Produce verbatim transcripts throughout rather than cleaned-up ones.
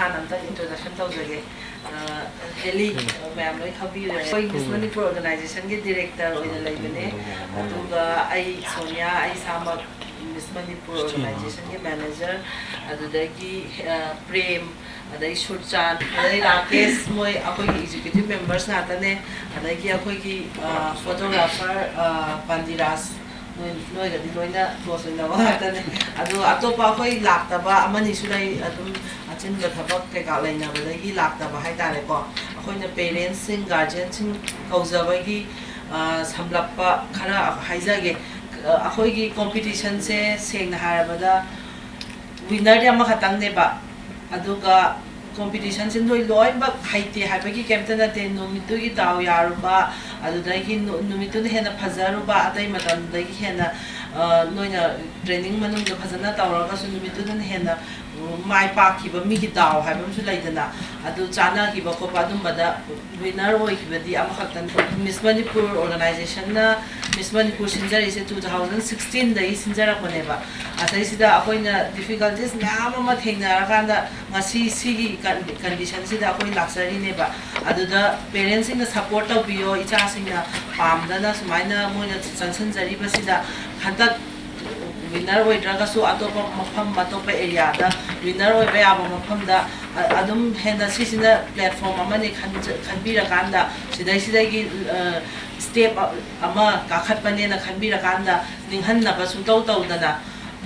ꯍꯥꯟꯅ ꯑꯝꯇꯪ introduction ꯇꯧꯖꯒꯦ꯫ ꯑ, ꯍꯦꯂꯤ, ꯃꯌꯥꯝ ꯂꯣꯏ ꯈꯪꯕꯤꯔꯦ꯫ ꯑꯩꯈꯣꯏ Miss Manipur organizationꯒꯤ director ꯑꯣꯏꯅ ꯂꯩꯕꯅꯦ꯫ ꯑꯗꯨꯒ ꯑꯩ ꯁꯣꯅꯤꯌꯥ, ꯑꯩ ꯏꯁꯥꯃꯛ Miss Manipur organizationꯒꯤ manager, ꯑꯗꯨꯗꯒꯤ, ꯑ, ꯄ꯭ꯔꯦꯝ, ꯑꯗꯩ ꯁꯨꯔꯆꯥꯟ, ꯑꯗꯩ ꯔꯥꯀꯦꯁ, ꯃꯣꯏ ꯑꯩꯈꯣꯏꯒꯤ executive members ꯉꯥꯛꯇꯅꯦ꯫ ꯑꯗꯒꯤ ꯑꯩꯈꯣꯏꯒꯤ, ꯑ, photographer, ꯑ, ꯄꯥꯟꯗꯤꯔꯥꯖ, ꯅꯣꯏ, ꯅꯣꯏꯒꯗꯤ ꯂꯣꯏꯅ close ꯑꯣꯏꯅꯕ ꯉꯥꯛꯇꯅꯦ꯫ ꯑꯗꯣ ꯑꯇꯣꯞꯄ ꯑꯩꯈꯣꯏ ꯂꯥꯛꯇꯕ ꯑꯃꯅꯤꯁꯨ ꯂꯩ, ꯑꯗꯨꯝ ꯑꯆꯤꯟꯕ ꯊꯕꯛ ꯀꯩꯀꯥ ꯂꯩꯅꯕꯗꯒꯤ ꯂꯥꯛꯇꯕ ꯍꯥꯏꯇꯥꯔꯦꯀꯣ꯫ ꯑꯩꯈꯣꯏꯅ parentsꯁꯤꯡ, guardianꯁꯤꯡ ꯀꯧꯖꯕꯒꯤ, ꯑ, ꯁꯝꯂꯞꯄ ꯈꯔ ꯍꯥꯏꯖꯒꯦ꯫ ꯑ, ꯑꯩꯈꯣꯏꯒꯤ competitionꯁꯦ ꯁꯦꯡꯅ ꯍꯥꯏꯔꯕꯗ winnerꯗꯤ ꯑꯃꯈꯛꯇꯪꯅꯦꯕ꯫ ꯑꯗꯨꯒ competitionꯁꯦ ꯅꯣꯏ ꯂꯣꯏꯅꯃꯛ ꯍꯩꯇꯦ ꯍꯥꯏꯕꯒꯤ ꯀꯩꯝꯇ ꯅꯠꯇꯦ꯫ ꯅꯨꯃꯤꯠꯇꯨꯒꯤ ꯗꯥꯎ ꯌꯥꯔꯨꯕ, ꯑꯗꯨꯗꯒꯤ ꯅꯨ-, ꯅꯨꯃꯤꯠꯇꯨꯅ ꯍꯦꯟꯅ ꯐꯖꯔꯨꯕ, ꯑꯇꯩ ꯃꯇꯝꯗꯒꯤ ꯍꯦꯟꯅ, ꯑ, ꯅꯣꯏꯅ training ꯃꯅꯨꯡꯗ ꯐꯖꯅ ꯇꯧꯔꯒꯁꯨ ꯅꯨꯃꯤꯠꯇꯨꯗꯅ ꯍꯦꯟꯅ, ꯎꯝ, ꯃꯥꯏ ꯄꯥꯛꯈꯤꯕ ꯃꯤꯒꯤ ꯗꯥꯎ ꯍꯥꯏꯕ ꯑꯃꯁꯨ ꯂꯩꯗꯅ, ꯑꯗꯨ ꯆꯥꯟꯅꯈꯤꯕ ꯈꯣꯠꯄ ꯑꯗꯨꯝꯕꯗ winner ꯑꯣꯏꯈꯤꯕꯗꯤ ꯑꯃꯈꯛꯇꯅꯤ꯫ Miss Manipur organizationꯅ Miss Manipur ꯁꯤꯟꯖꯔꯤꯁꯦ two thousand sixteenꯗꯒꯤ ꯁꯤꯟꯖꯔꯛꯄꯅꯦꯕ꯫ ꯑꯁꯩꯁꯤꯗ ꯑꯩꯈꯣꯏꯅ difficulties ꯃꯌꯥꯝ ꯑꯃ ꯊꯦꯡꯅꯔꯀꯥꯟꯗ ꯉꯁꯤ ꯁꯤꯒꯤ con-, conditionꯁꯤꯗ ꯑꯩꯈꯣꯏ ꯂꯥꯛꯆꯔꯤꯅꯦꯕ꯫ ꯑꯗꯨꯗ parentsꯁꯤꯡꯅ support ꯇꯧꯕꯤꯌꯣ, ꯏꯆꯥꯁꯤꯡꯅ ꯄꯥꯝꯗꯅ ꯁꯨꯃꯥꯏꯅ ꯃꯣꯏꯅ ꯆꯪꯁꯤꯟꯖꯔꯤꯕꯁꯤꯗ ꯍꯟꯗꯛ winner ꯑꯣꯏꯗ꯭ꯔꯒꯁꯨ ꯑꯇꯣꯞꯄ ꯃꯐꯝ, ꯑꯇꯣꯞꯄ areaꯗ winner ꯑꯣꯏꯕ ꯌꯥꯕ ꯃꯐꯝꯗ, ꯑ-, ꯑꯗꯨꯝ ꯍꯦꯟꯅ ꯁꯤꯁꯤꯅ platform ꯑꯃꯅꯤ ꯈꯟꯖ-, ꯈꯟꯕꯤꯔꯀꯥꯟꯗ ꯁꯤꯗꯩꯁꯤꯗꯒꯤ, ꯑ, step ꯑꯃ ꯀꯥꯈꯠꯄꯅꯦꯅ ꯈꯟꯕꯤꯔꯀꯥꯟꯗ ꯅꯤꯡꯍꯟꯅꯕ ꯁꯨꯡꯇꯧ ꯇꯧꯗꯅ,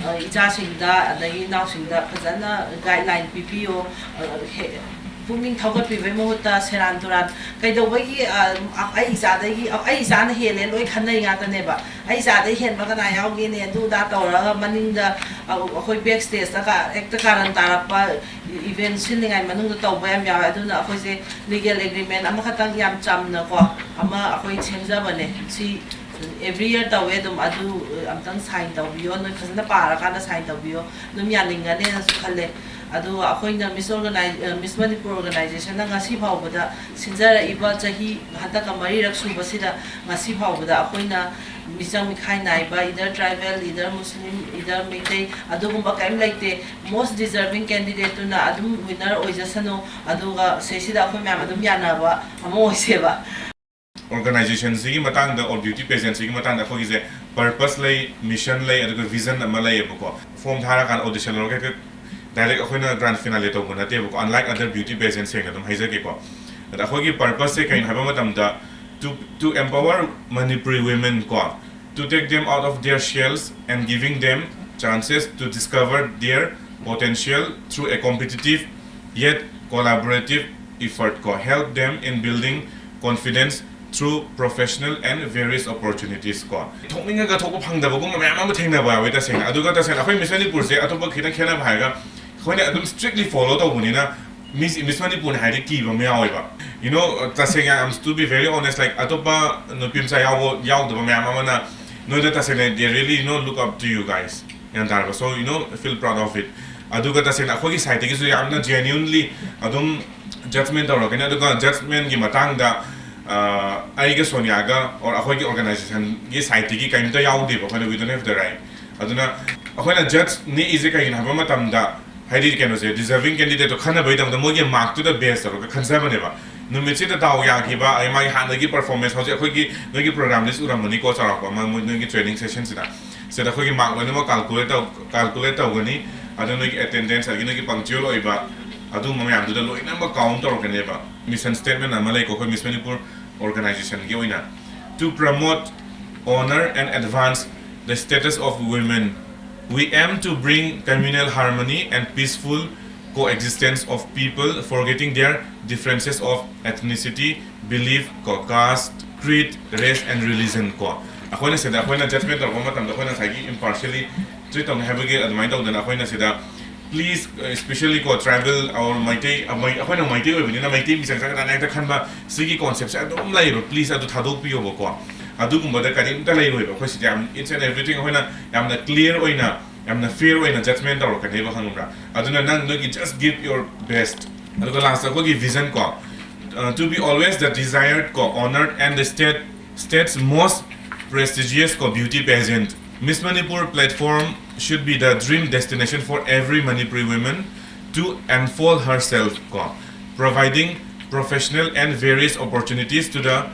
ꯑ, ꯏꯆꯥꯁꯤꯡꯗ ꯑꯗꯒꯤ ꯏꯅꯥꯎꯁꯤꯡꯗ ꯐꯖꯅ guideline ꯄꯤꯕꯤꯌꯣ꯫ ꯑ, ꯍꯦ-, ꯄꯨꯛꯅꯤꯡ ꯊꯧꯒꯠꯄꯤꯕꯒꯤ ꯃꯍꯨꯠꯇ ꯁꯦꯔꯥꯟ ꯇꯨꯔꯥꯟ ꯀꯩꯗꯧꯕꯒꯤ, ꯑ, ꯑꯩ ꯏꯆꯥꯗꯒꯤ, ꯑ, ꯑꯩ ꯏꯆꯥꯅ ꯍꯦꯜꯂꯦ ꯂꯣꯏ ꯈꯟꯅꯩ ꯉꯥꯛꯇꯅꯦꯕ꯫ ꯑꯩ ꯏꯆꯥꯗꯒꯤ ꯍꯦꯟꯕ ꯀꯅꯥ ꯌꯥꯎꯒꯦꯅꯦ? ꯑꯗꯨ ꯑꯗꯥ ꯇꯧꯔꯒ ꯃꯅꯤꯡꯗ, ꯑ, ꯑꯩꯈꯣꯏ backstageꯇ ꯀ-, ꯍꯦꯛꯇ ꯀꯥꯔꯟ ꯇꯥꯔꯛꯄ, event ꯁꯤꯟꯅꯤꯡꯉꯥꯏ ꯃꯅꯨꯡꯗ ꯇꯧꯕ ꯌꯥꯝ ꯌꯥꯎꯋꯦ꯫ ꯑꯗꯨꯅ ꯑꯩꯈꯣꯏꯁꯦ legal agreement ꯑꯃꯈꯛꯇꯪ ꯌꯥꯝ ꯆꯝꯅꯀꯣ ꯑꯃ ꯑꯩꯈꯣꯏ ꯁꯦꯝꯖꯕꯅꯦ꯫ ꯁꯤ every year ꯇꯧꯋꯦ ꯑꯗꯨꯝ꯫ ꯑꯗꯨ, ꯑ, ꯑꯝꯇꯪ sign ꯇꯧꯕꯤꯌꯣ, ꯅꯣꯏ ꯐꯖꯅ ꯄꯥꯔꯀꯥꯟꯗ sign ꯇꯧꯕꯤꯌꯣ꯫ ꯑꯗꯨꯝ ꯌꯥꯅꯤꯡꯒꯅꯦꯅꯁꯨ ꯈꯜꯂꯦ꯫ ꯑꯗꯨꯒ ꯑꯩꯈꯣꯏꯅ Miss Organi-, ꯑ, Miss Manipur Organization-ꯅ ꯉꯁꯤ ꯐꯥꯎꯕꯗ ꯁꯤꯟꯖꯔꯛꯏꯕ ꯆꯍꯤ ꯍꯟꯗꯛꯀ ꯃꯔꯤꯔꯛ ꯁꯨꯕꯁꯤꯗ ꯉꯁꯤ ꯐꯥꯎꯕꯗ ꯑꯩꯈꯣꯏꯅ ꯃꯤꯆꯪ ꯃꯤꯈꯥꯏ ꯅꯥꯏꯕ, either tribal, either Muslim, either Meitei, ꯑꯗꯨꯒꯨꯝꯕ ꯀꯔꯤꯝ ꯂꯩꯇꯦ꯫ Most deserving candidate-ꯇꯨꯅ ꯑꯗꯨꯝ winner ꯑꯣꯏꯖꯁꯅꯨ, ꯑꯗꯨꯒ ꯁꯤꯁꯤꯗ ꯑꯩꯈꯣꯏ ꯃꯌꯥꯝ ꯑꯗꯨꯝ ꯌꯥꯅꯕ ꯑꯃ ꯑꯣꯏꯁꯦꯕ꯫ Organization-ꯁꯤꯒꯤ ꯃꯇꯥꯡꯗ, or beauty pageant-ꯁꯤꯒꯤ ꯃꯇꯥꯡꯗ ꯑꯩꯈꯣꯏꯒꯤꯁꯦ purpose ꯂꯩ, mission ꯂꯩ, ꯑꯗꯨꯒ vision ꯑꯃ ꯂꯩꯌꯦꯕꯀꯣ꯫ Form ꯊꯥꯔꯀꯥꯟꯗ audition ꯂꯧꯔꯒ ꯍꯦꯛꯇ direct ꯑꯩꯈꯣꯏꯅ grand finale ꯇꯧꯕ ꯅꯠꯇꯦꯕꯀꯣ, unlike other beauty pageant-ꯁꯤꯡꯅ ꯑꯗꯨꯝ ꯍꯥꯏꯖꯒꯦꯀꯣ꯫ ꯑꯗ ꯑꯩꯈꯣꯏꯒꯤ purpose-ꯁꯦ ꯀꯩꯅꯣ ꯍꯥꯏꯕ ꯃꯇꯝꯗ, to, to empower Manipuri women ꯀꯣ, to take them out of their shells and giving them chances to discover their potential through a competitive yet collaborative effort ꯀꯣ, help them in building confidence through professional and various opportunities ꯀꯣ꯫ ꯊꯣꯛꯅꯤꯡꯉꯒ ꯊꯣꯛꯄ ꯐꯪꯗꯕꯒꯨꯝꯕ ꯃꯌꯥꯝ ꯑꯃ ꯊꯦꯡꯅꯕ ꯌꯥꯎꯋꯤ ꯇꯁꯦꯡꯅ꯫ ꯑꯗꯨꯒ ꯇꯁꯦꯡꯅ ꯑꯩꯈꯣꯏ Miss Manipur-ꯁꯦ ꯑꯇꯣꯞꯄ ꯈꯤꯇꯪ ꯈꯦꯠꯅꯕ ꯍꯥꯏꯔꯒ, ꯑꯩꯈꯣꯏꯅ ꯑꯗꯨꯝ strictly follow ꯇꯧꯕꯅꯤꯅ, Miss, Miss Manipur-ꯅꯤ ꯍꯥꯏꯗꯤ ꯀꯤꯕ ꯑꯃ ꯌꯥꯎꯋꯦꯕ꯫ You know, ꯇꯁꯦꯡꯅ, I'm, to be very honest, like, ꯑꯇꯣꯞꯄ ꯅꯨꯄꯤ ꯃꯆꯥ ꯌꯥꯎꯕ, ꯌꯥꯎꯗꯕ ꯃꯌꯥꯝ ꯑꯃꯅ ꯅꯣꯏꯗ ꯇꯁꯦꯡꯅ, they really, you know, look up to you guys꯫ ꯒ꯭ꯌꯥꯟ ꯇꯥꯔꯕ? So, you know, feel proud of it꯫ ꯑꯗꯨꯒ ꯇꯁꯦꯡꯅ ꯑꯩꯈꯣꯏꯒꯤ side-ꯇꯒꯤꯁꯨ ꯌꯥꯝꯅ genuinely ꯑꯗꯨꯝ judgment ꯇꯧꯔꯛꯀꯅꯤ꯫ ꯑꯗꯨꯒ judgment-ꯀꯤ ꯃꯇꯥꯡꯗ, ꯑ, ꯑꯩꯒ ꯁꯣꯅꯤꯌꯥꯒ or ꯑꯩꯈꯣꯏꯒꯤ organization-ꯒꯤ side-ꯇꯒꯤ ꯀꯔꯤꯝꯇ ꯌꯥꯎꯗꯦꯕ꯫ ꯑꯩꯈꯣꯏꯅ, we don't have the right꯫ ꯑꯗꯨꯅ ꯑꯩꯈꯣꯏꯅ judge ꯅꯦꯛꯏꯁꯦ ꯀꯩꯒꯤꯅꯣ ꯍꯥꯏꯕ ꯃꯇꯝꯗ, ꯍꯥꯏꯗꯤ ꯀꯩꯅꯣꯁꯦ, deserving candidate-ꯇꯣ ꯈꯟꯅꯕꯒꯤꯗꯃꯛꯇ ꯃꯣꯏꯒꯤ mark-ꯇꯨꯗ base ꯇꯧꯔꯒ ꯈꯟꯖꯕꯅꯦꯕ꯫ ꯅꯨꯃꯤꯠꯁꯤꯗ ꯗꯥꯎ ꯌꯥꯈꯤꯕ, ꯑꯩ ꯃꯥꯒꯤ ꯍꯥꯟꯅꯒꯤ performance, ꯍꯧꯖꯤꯛ ꯑꯩꯈꯣꯏꯒꯤ ꯅꯣꯏꯒꯤ program list ꯎꯔꯝꯃꯅꯤꯀꯣ, ꯆꯥꯎꯔꯥꯛꯄ ꯑꯃ ꯃꯣꯏ ꯅꯣꯏꯒꯤ training session-ꯁꯤꯗ꯫ ꯁꯤꯗ ꯑꯩꯈꯣꯏꯒꯤ mark ꯂꯣꯏꯅꯃꯛ calculate ꯇꯧ-, calculate ꯇꯧꯒꯅꯤ꯫ ꯑꯗꯨ ꯅꯣꯏꯒꯤ attendance, ꯑꯗꯒꯤ ꯅꯣꯏꯒꯤ punctual ꯑꯣꯏꯕ, ꯑꯗꯨꯒꯨꯝꯕ ꯃꯌꯥꯝꯗꯨꯗ ꯂꯣꯏꯅꯃꯛ count ꯇꯧꯔꯛꯀꯅꯦꯕ꯫ Mission statement ꯑꯃ ꯂꯩꯀꯣ, ꯑꯩꯈꯣꯏ Miss Manipur organization-ꯒꯤ ꯑꯣꯏꯅ, to promote, honor and advance the status of women, we aim to bring communal harmony and peaceful coexistence of people forgetting their differences of ethnicity, belief, ꯀꯣ, caste, creed, race and religion ꯀꯣ꯫ ꯑꯩꯈꯣꯏꯅ ꯁꯤꯗ ꯑꯩꯈꯣꯏꯅ judgment ꯇꯧꯔꯛꯄ ꯃꯇꯝꯗ ꯑꯩꯈꯣꯏꯅ ꯉꯁꯥꯏꯒꯤ impartially treat ꯇꯧꯅꯤ ꯍꯥꯏꯕꯒꯤ ꯑꯗꯨꯃꯥꯏꯅ ꯇꯧꯗꯅ ꯑꯩꯈꯣꯏꯅ ꯁꯤꯗ please, especially ꯀꯣ, tribal or ꯃꯩꯇꯩ, ꯑꯃ-, ꯑꯩꯈꯣꯏꯅ ꯃꯩꯇꯩ ꯑꯣꯏꯕꯅꯤꯅ ꯃꯩꯇꯩ ꯃꯤꯆꯪ ꯆꯪꯒꯗ꯭ꯔꯥꯅ ꯍꯦꯛꯇ ꯈꯟꯕ ꯁꯤꯒꯤ concept-ꯁꯦ ꯑꯗꯨꯝ ꯂꯩꯌꯦꯕ꯫ Please ꯑꯗꯨ ꯊꯥꯗꯣꯛꯄꯤꯌꯣꯕꯀꯣ꯫ ꯑꯗꯨꯒꯨꯝꯕꯗ ꯀꯔꯤꯝꯇ ꯂꯩꯔꯣꯏꯕ꯫ ꯑꯩꯈꯣꯏ ꯁꯤꯗ ꯌꯥꯝ each and everything ꯑꯩꯈꯣꯏꯅ ꯌꯥꯝꯅ clear ꯑꯣꯏꯅ ꯌꯥꯝꯅ fair ꯑꯣꯏꯅ judgment ꯇꯧꯔꯛꯀꯅꯦꯕ, ꯈꯪꯕ꯭ꯔꯥ? ꯑꯗꯨꯅ ꯅꯪ ꯅꯣꯏꯒꯤ just give your best. ꯑꯗꯨꯒ last ꯑꯩꯈꯣꯏꯒꯤ vision ꯀꯣ, uh, to be always the desired ꯀꯣ, honored and the state state's most prestigious ꯀꯣ beauty pageant. Miss Manipur platform should be the dream destination for every Manipuri woman to unfold herself ꯀꯣ, providing professional and various opportunities to the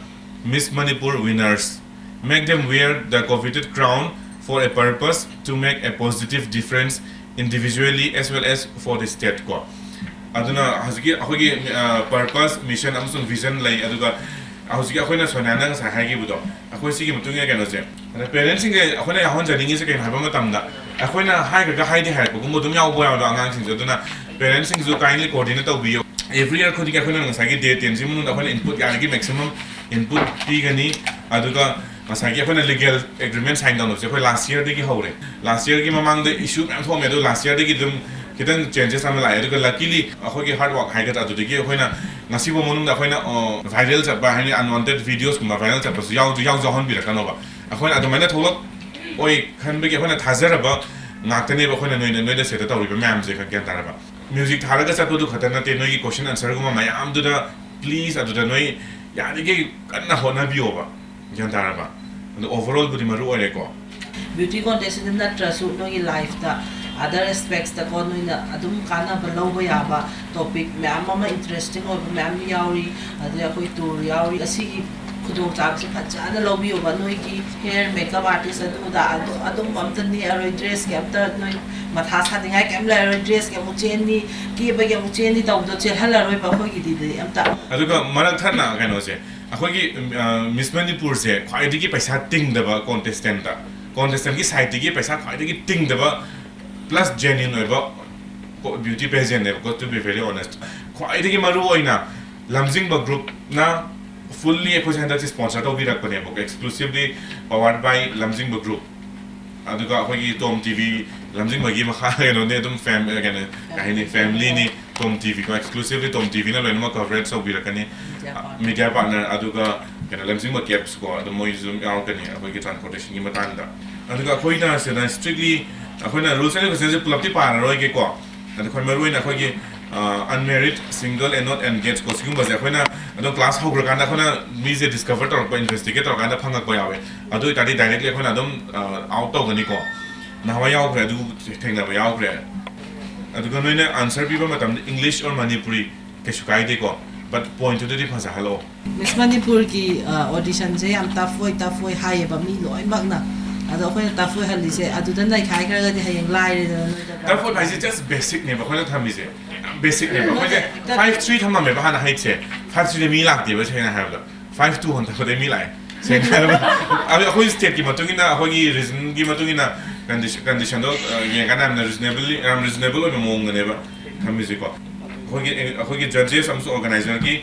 Miss Manipur winners. Make them wear the coveted crown for a purpose, to make a positive difference individually as well as for the state ꯀꯣ꯫ ꯑꯗꯨꯅ ꯍꯧꯖꯤꯛꯀꯤ ꯑꯩꯈꯣꯏꯒꯤ, ꯑ, purpose, mission ꯑꯃꯁꯨꯡ vision ꯂꯩ꯫ ꯑꯗꯨꯒ ꯍꯧꯖꯤꯛꯀꯤ ꯑꯩꯈꯣꯏꯅ ꯁꯣꯅꯤꯌꯥꯅ ꯉꯁꯥꯏ ꯍꯥꯏꯈꯤꯕꯗꯣ, ꯑꯩꯈꯣꯏ ꯁꯤꯒꯤ ꯃꯇꯨꯡ ꯏꯟꯅ ꯀꯩꯅꯣꯁꯦ, ꯑꯗ parentꯁꯤꯡꯁꯦ ꯑꯩꯈꯣꯏꯅ ꯌꯥꯎꯍꯟꯖꯅꯤꯡꯉꯤꯁꯦ ꯀꯩꯅꯣ ꯍꯥꯏꯕ ꯃꯇꯝꯗ, ꯑꯩꯈꯣꯏꯅ ꯍꯥꯏꯈ꯭ꯔꯒ ꯍꯥꯏꯗꯤ ꯍꯥꯏꯔꯛꯄꯒꯨꯝꯕ ꯑꯗꯨꯝ ꯌꯥꯎꯕ ꯌꯥꯎꯗꯣ ꯑꯉꯥꯡꯁꯤꯡꯁꯨ꯫ ꯑꯗꯨꯅ parentꯁꯤꯡꯁꯨ kindly coordinate ꯇꯧꯕꯤꯌꯨ꯫ Every year ꯈꯨꯗꯤꯡꯒꯤ ꯑꯩꯈꯣꯏꯅ ꯉꯁꯥꯏꯒꯤ date tenꯁꯤ ꯃꯅꯨꯡꯗ ꯑꯩꯈꯣꯏꯅ input ꯌꯥꯔꯤꯒꯤ maximum input ꯄꯤꯒꯅꯤ꯫ ꯑꯗꯨꯒ ꯉꯁꯥꯏꯒꯤ ꯑꯩꯈꯣꯏꯅ legal agreement sign ꯇꯧꯅꯕꯁꯦ ꯑꯩꯈꯣꯏ last yearꯗꯒꯤ ꯍꯧꯔꯦ꯫ Last yearꯒꯤ ꯃꯃꯥꯡꯗ issue ꯃꯌꯥꯝ ꯊꯣꯛꯑꯝꯃꯦ, ꯑꯗꯣ last yearꯗꯒꯤ ꯑꯗꯨꯝ ꯈꯤꯇꯪ changes ꯑꯃ ꯂꯥꯛꯑꯦ꯫ ꯑꯗꯨꯒ luckily ꯑꯩꯈꯣꯏꯒꯤ hard work ꯍꯥꯏꯒꯗ꯭ꯔꯥ, ꯑꯗꯨꯗꯒꯤ ꯑꯩꯈꯣꯏꯅ ꯉꯁꯤꯐꯥꯎ ꯃꯅꯨꯡꯗ ꯑꯩꯈꯣꯏꯅ, ꯑ, viral ꯆꯠꯄ ꯍꯥꯏꯗꯤ unwanted videosꯀꯨꯝꯕ viral ꯆꯠꯄꯁꯨ ꯌꯥꯎꯁꯨ ꯌꯥꯎ ꯌꯥꯎꯍꯟꯕꯤꯔꯛꯀꯅꯣꯕ꯫ ꯑꯩꯈꯣꯏꯅ ꯑꯗꯨꯃꯥꯏꯅ ꯊꯣꯛꯂꯛꯑꯣꯏ ꯈꯟꯕꯒꯤ ꯑꯩꯈꯣꯏꯅ ꯊꯥꯖꯔꯕ ꯉꯥꯛꯇꯅꯦꯕ ꯑꯩꯈꯣꯏꯅ ꯅꯣꯏꯗ, ꯅꯣꯏꯗ ꯁꯤꯗ ꯇꯧꯔꯤꯕ ꯃꯌꯥꯝꯁꯦ, ꯒ꯭ꯌꯥꯟ ꯇꯥꯔꯕ? Music ꯊꯥꯔꯒ ꯆꯠꯄꯗꯨ ꯈꯛꯇ ꯅꯠꯇꯦ, ꯅꯣꯏꯒꯤ question answerꯒꯨꯝꯕ ꯃꯌꯥꯝꯗꯨꯗ please ꯑꯗꯨꯗ ꯅꯣꯏ ꯌꯥꯔꯤꯈꯩ ꯀꯟꯅ ꯍꯣꯠꯅꯕꯤꯌꯣꯕ, ꯒ꯭ꯌꯥꯟ ꯇꯥꯔꯕ? ꯑꯗꯣ overallꯕꯨꯗꯤ ꯃꯔꯨ ꯑꯣꯏꯔꯦꯀꯣ꯫ Beauty contestꯁꯤꯗ ꯅꯠꯇ꯭ꯔꯁꯨ ꯅꯣꯏꯒꯤ lifeꯇ other aspectsꯇꯀꯣ ꯅꯣꯏꯅ ꯑꯗꯨꯝ ꯀꯥꯟꯅꯕ ꯂꯧꯕ ꯌꯥꯕ topic ꯃꯌꯥꯝ ꯑꯃ interesting ꯑꯣꯏꯕ ꯃꯌꯥꯝ ꯌꯥꯎꯔꯤ꯫ ꯑꯗꯩ ꯑꯩꯈꯣꯏ tour ꯌꯥꯎꯔꯤ꯫ ꯑꯁꯤꯒꯤ ꯈꯨꯗꯣꯡꯆꯥꯕꯁꯦ ꯐꯖꯅ ꯂꯧꯕꯤꯌꯣꯕ꯫ ꯅꯣꯏꯒꯤ hair, makeup artist ꯑꯗꯨ ꯑꯗꯥ ꯑꯗꯨ ꯑꯗꯨꯝꯕ ꯑꯝꯇ ꯅꯦꯛꯑꯔꯣꯏ, dressꯀꯤ ꯑꯝꯇ ꯅꯣꯏ ꯃꯊꯥ ꯁꯥꯅꯤꯡꯉꯥꯏ ꯀꯩꯝ ꯂꯩꯔꯔꯣꯏ, dressꯀꯤ ꯑꯃꯨꯛ ꯆꯦꯟꯅꯤ, ꯀꯦꯕꯒꯤ ꯑꯃꯨꯛ ꯆꯦꯟꯅꯤ ꯇꯧꯕꯗꯣ ꯆꯦꯜꯍꯜꯂꯔꯣꯏꯕ ꯑꯩꯈꯣꯏꯒꯤꯗꯤ ꯑꯝꯇ꯫ ꯑꯗꯨꯒ ꯃꯔꯛ ꯊꯠꯅ ꯀꯩꯅꯣꯁꯦ, ꯑꯩꯈꯣꯏꯒꯤ, ꯑ, Miss ꯃꯅꯤꯄꯨꯔꯁꯦ ꯈ꯭ꯋꯥꯏꯗꯒꯤ ꯄꯩꯁꯥ ꯇꯤꯡꯗꯕ contestantꯇ, contestantꯀꯤ sideꯇꯒꯤ ꯄꯩꯁꯥ ꯈ꯭ꯋꯥꯏꯗꯒꯤ ꯇꯤꯡꯗꯕ plus genuine ꯑꯣꯏꯕ beauty pageantꯅꯦꯕꯀꯣ, to be very honest꯫ ꯈ꯭ꯋꯥꯏꯗꯒꯤ ꯃꯔꯨ ꯑꯣꯏꯅ ꯂꯝꯖꯤꯡꯕ groupꯅ fully ꯑꯩꯈꯣꯏꯁꯦ ꯍꯟꯗꯛꯁꯦ sponsor ꯇꯧꯕꯤꯔꯛꯄꯅꯦꯕꯀꯣ, exclusively powered by ꯂꯝꯖꯤꯡꯕ group꯫ ꯑꯗꯨꯒ ꯑꯩꯈꯣꯏꯒꯤ Tom TV, ꯂꯝꯖꯤꯡꯕꯒꯤ ꯃꯈꯥ ꯀꯩꯅꯣꯅꯦ, ꯑꯗꯨꯝ fam-, ꯀꯩꯅꯣ, ꯀꯩ ꯍꯥꯏꯅꯤ, familyꯅꯤ꯫ Tom TV ꯀꯣ, exclusively Tom TVꯅ ꯂꯣꯏꯅꯃꯛ coverage ꯇꯧꯕꯤꯔꯛꯀꯅꯤ꯫ Media partner꯫ Media partner, ꯑꯗꯨꯒ ꯀꯩꯅꯣ, ꯂꯝꯖꯤꯡꯕ cabs ꯀꯣ, ꯑꯗꯨꯝ ꯃꯣꯏꯁꯨ ꯑꯗꯨꯝ ꯌꯥꯎꯔꯛꯀꯅꯤ ꯑꯩꯈꯣꯏꯒꯤ transportation ꯒꯤ ꯃꯇꯥꯡꯗ꯫ ꯑꯗꯨꯒ ꯑꯩꯈꯣꯏꯅ ꯁꯤꯗ strictly ꯑꯩꯈꯣꯏꯅ rules and regulations ꯁꯦ ꯄꯨꯂꯞꯇꯤ ꯄꯥꯔꯔꯣꯏꯒꯦꯀꯣ꯫ ꯑꯗꯣ ꯑꯩꯈꯣꯏ ꯃꯔꯨꯑꯣꯏꯅ ꯑꯩꯈꯣꯏꯒꯤ unmarried, single and not engaged ꯀꯣ, ꯁꯤꯒꯨꯝꯕꯁꯦ ꯑꯩꯈꯣꯏꯅ ꯑꯗꯨꯝ class ꯍꯧꯈ꯭ꯔꯀꯥꯟꯗ ꯑꯩꯈꯣꯏꯅ ꯃꯤꯁꯦ discover ꯇꯧꯔꯛꯄ, investigate ꯇꯧꯔꯀꯥꯟꯗ ꯐꯪꯉꯛꯄ ꯌꯥꯎꯋꯦ꯫ ꯑꯗꯨ ꯑꯣꯏꯇꯥꯔꯗꯤ directly ꯑꯩꯈꯣꯏꯅ ꯑꯗꯨꯝ out ꯇꯧꯒꯅꯤꯀꯣ꯫ ꯅꯍꯥꯟꯋꯥꯏ ꯌꯥꯎꯈ꯭ꯔꯦ, ꯑꯗꯨ ꯊꯦꯡꯅꯕ ꯌꯥꯎꯈ꯭ꯔꯦ꯫ ꯑꯗꯨꯒ ꯅꯣꯏꯅ answer ꯄꯤꯕ ꯃꯇꯝꯗ English or Manipuri ꯀꯩꯁꯨ ꯀꯥꯏꯗꯦꯀꯣ, but point ꯇꯨꯗꯗꯤ ꯐꯖꯍꯜꯂꯛꯑꯣ꯫ Miss ꯃꯅꯤꯄꯨꯔꯒꯤ ꯑꯣꯗꯤꯁꯟꯁꯦ ꯌꯥꯝ tough ꯑꯣꯏ, tough ꯑꯣꯏ ꯍꯥꯏꯌꯦꯕ ꯃꯤ ꯂꯣꯏꯅꯃꯛꯅ꯫ ꯑꯗꯣ ꯑꯩꯈꯣꯏꯅ tough ꯑꯣꯏꯍꯜꯂꯤꯁꯦ ꯑꯗꯨꯗ ꯅꯩꯈꯥꯏꯈ꯭ꯔꯒꯗꯤ ꯍꯌꯦꯡ ꯂꯥꯏꯔꯦꯗꯅ ꯅꯣꯏꯗ꯫ Tough ꯑꯣꯏꯕ ꯍꯥꯏꯁꯦ just basic ꯅꯦꯕ ꯑꯩꯈꯣꯏꯅ ꯊꯝꯃꯤꯁꯦ, ꯌꯥꯝ basic ꯅꯦꯕ꯫ ꯑꯩꯈꯣꯏꯁꯦ five three ꯊꯝꯃꯝꯃꯦꯕ ꯍꯥꯟꯅ height ꯁꯦ, five three ꯗ ꯃꯤ ꯂꯥꯛꯇꯦꯕ ꯁꯦꯡꯅ ꯍꯥꯏꯔꯕꯗ꯫ Five two ꯍꯟꯊꯕꯗꯩ ꯃꯤ ꯂꯥꯛꯑꯦ꯫ ꯁꯦꯡꯅ ꯍꯥꯏꯔꯕꯗ ꯑꯗꯨ ꯑꯩꯈꯣꯏ state ꯀꯤ ꯃꯇꯨꯡ ꯏꯟꯅ, ꯑꯩꯈꯣꯏꯒꯤ region ꯒꯤ ꯃꯇꯨꯡ ꯏꯟꯅ condition, condition ꯗꯣ ꯌꯦꯡꯉꯀꯥꯟꯗ ꯌꯥꯝꯅ reasonably, ꯌꯥꯝ reasonable ꯑꯣꯏꯕ ꯃꯑꯣꯡꯗꯅꯦꯕ ꯊꯝꯃꯤꯁꯦꯀꯣ꯫ ꯑꯩꯈꯣꯏꯒꯤ, ꯑꯩꯈꯣꯏꯒꯤ judges ꯑꯃꯁꯨꯡ organizer ꯒꯤ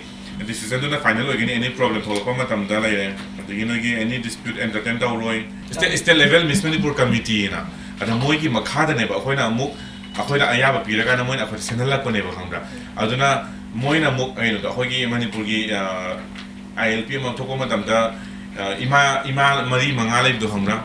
decision ꯗꯨꯅ final ꯑꯣꯏꯒꯅꯤ꯫ Any problem ꯊꯣꯛꯂꯛꯄ ꯃꯇꯝꯗ ꯂꯩꯔꯦ, ꯑꯗꯒꯤ ꯅꯣꯏꯒꯤ any dispute entertain ꯇꯧꯔꯣꯏ꯫ State, state level Miss Manipur committee ꯅ, ꯑꯗ ꯃꯣꯏꯒꯤ ꯃꯈꯥꯗꯅꯦꯕ ꯑꯩꯈꯣꯏꯅ ꯑꯃꯨꯛ, ꯑꯩꯈꯣꯏꯗ ꯑꯌꯥꯕ ꯄꯤꯔꯀꯥꯟꯗ ꯃꯣꯏꯅ ꯑꯩꯈꯣꯏꯗ ꯁꯤꯟꯍꯜꯂꯛꯄꯅꯦꯕ, ꯈꯪꯕ꯭ꯔꯥ? ꯑꯗꯨꯅ ꯃꯣꯏꯅ ꯑꯃꯨꯛ ꯀꯩꯅꯣꯗꯣ, ꯑꯩꯈꯣꯏꯒꯤ ꯃꯅꯤꯄꯨꯔꯒꯤ ꯑꯥꯏ ꯑꯦꯜ ꯄꯤ ꯑꯃ ꯊꯣꯛꯄ ꯃꯇꯝꯗ, ꯑ, ꯏꯃꯥ, ꯏꯃꯥ ꯃꯔꯤ ꯃꯉꯥ ꯂꯩꯕꯗꯣ ꯈꯪꯕ꯭ꯔꯥ?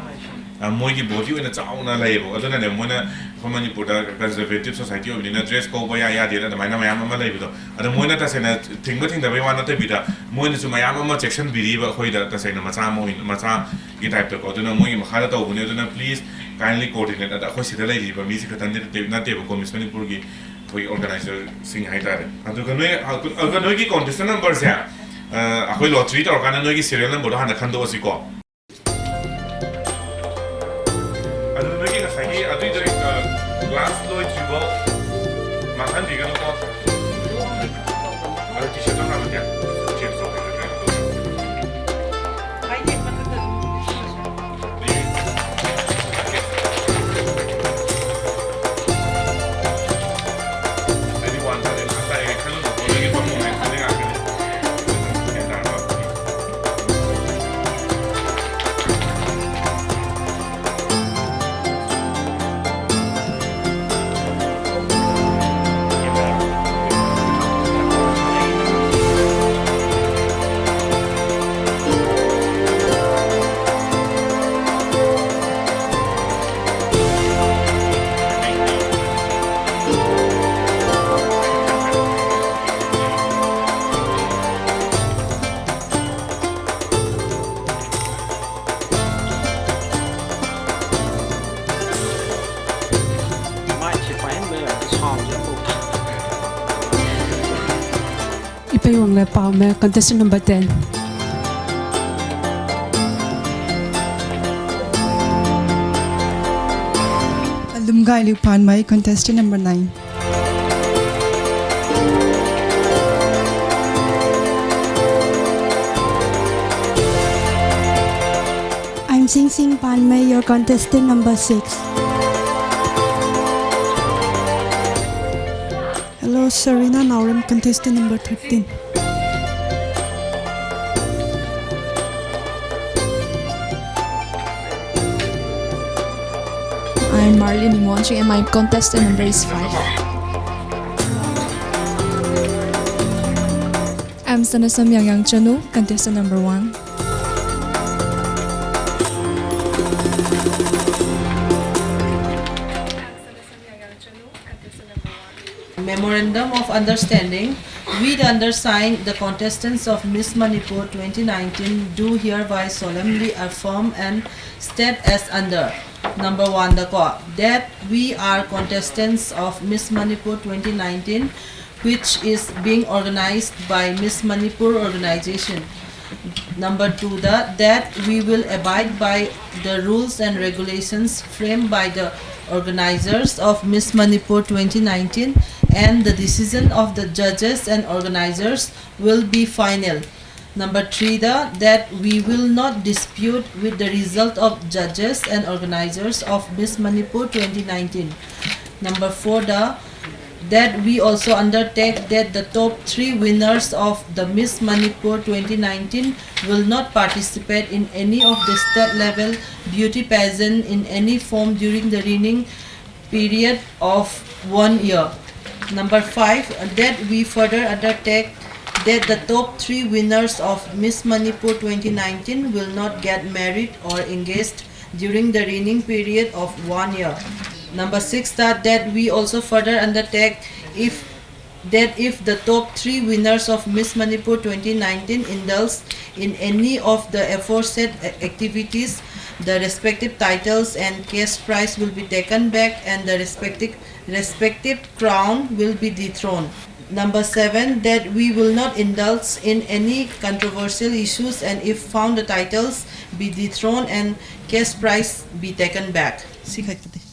ꯑ, ꯃꯣꯏꯒꯤ body ꯑꯣꯏꯅ ꯆꯥꯎꯅ ꯂꯩꯌꯦꯕ꯫ ꯑꯗꯨꯅꯅꯦ ꯃꯣꯏꯅ ꯑꯩꯈꯣꯏ ꯃꯅꯤꯄꯨꯔꯗ conservative society ꯑꯣꯏꯕꯅꯤꯅ dress ꯀꯧꯕ ꯌꯥ ꯌꯥꯗꯦꯅ ꯑꯗꯨꯃꯥꯏꯅ ꯃꯌꯥꯝ ꯑꯃ ꯂꯩꯕꯗꯣ꯫ ꯑꯗꯣ ꯃꯣꯏꯅ ꯇꯁꯦꯡꯅ ꯊꯤꯡꯕ ꯊꯤꯡꯗꯕꯩ ꯋꯥ ꯅꯠꯇꯕꯤꯗ, ꯃꯣꯏꯅꯁꯨ ꯃꯌꯥꯝ ꯑꯃ ꯆꯦꯛꯁꯤꯟꯕꯤꯔꯤꯕ ꯑꯩꯈꯣꯏꯗ, ꯇꯁꯦꯡꯅ ꯃꯆꯥ ꯑꯃ ꯑꯣꯏꯅ, ꯃꯆꯥꯒꯤ type ꯇꯀꯣ꯫ ꯑꯗꯨꯅ ꯃꯣꯏꯒꯤ ꯃꯈꯥꯗ ꯇꯧꯕꯅꯦ꯫ ꯑꯗꯨꯅ please kindly coordinate꯫ ꯑꯗ ꯑꯩꯈꯣꯏ ꯁꯤꯗ ꯂꯩꯔꯤꯕ ꯃꯤꯁꯦ ꯈꯛꯇꯪꯗꯤ ꯅꯠꯇꯦ-, ꯅꯠꯇꯦꯕꯀꯣ, Miss ꯃꯅꯤꯄꯨꯔꯒꯤ ꯑꯩꯈꯣꯏꯒꯤ organizer ꯁꯤꯡ ꯍꯥꯏꯇꯥꯔꯦ꯫ ꯑꯗꯨꯒ ꯅꯣꯏ, ꯑꯗꯨꯒ ꯅꯣꯏꯒꯤ contestant number ꯁꯦ, ꯑ, ꯑꯩꯈꯣꯏ lottery ꯇꯧꯔꯀꯥꯟꯗ ꯅꯣꯏꯒꯤ serial number ꯗꯣ ꯍꯥꯟꯅ ꯈꯟꯗꯣꯛꯑꯁꯤꯀꯣ꯫ ꯑꯗꯨ ꯅꯣꯏꯒꯤ ꯉꯁꯥꯏꯒꯤ ꯑꯗꯨꯏꯗꯣ, ꯑ, class ꯂꯣꯏꯗ꯭ꯔꯤꯕꯧ ꯃꯥꯡꯍꯟꯕꯤꯒꯅꯨꯀꯣ꯫ ꯑꯗꯨ T-shirt ꯇꯣ ꯉꯥꯏꯍꯥꯛ change ꯇꯧꯕꯤꯔꯒꯦ꯫ Pamei, contestant number ten. Alumgai Liu Panmei, contestant number nine. I'm Sing Sing Panmei, your contestant number six. Hello, Serena Naorem, contestant number thirteen. I'm Marlene Monching and my contestant number is five. I'm Sanasam Yang Yang Chanu, contestant number one. Memorandum of Understanding. We, the undersigned, the contestants of Miss Manipur twenty nineteen, do hereby solemnly affirm and state as under. Number one, the co- that we are contestants of Miss Manipur twenty nineteen, which is being organized by Miss Manipur organization. Number two, the that we will abide by the rules and regulations framed by the organizers of Miss Manipur twenty nineteen, and the decision of the judges and organizers will be final. Number three, the that we will not dispute with the result of judges and organizers of Miss Manipur twenty nineteen. Number four, the that we also undertake that the top three winners of the Miss Manipur twenty nineteen will not participate in any of the state level beauty pageant in any form during the running period of one year. Number five, that we further undertake that the top three winners of Miss Manipur twenty nineteen will not get married or engaged during the running period of one year. Number six, that, that we also further undertake if that if the top three winners of Miss Manipur twenty nineteen indulge in any of the aforesaid a- activities, the respective titles and cash prize will be taken back and the respective respective crown will be dethroned. Number seven, that we will not indulge in any controversial issues and if found, the titles be dethroned and cash prize be taken back. ꯁꯤ ꯈꯛꯇꯗꯤ꯫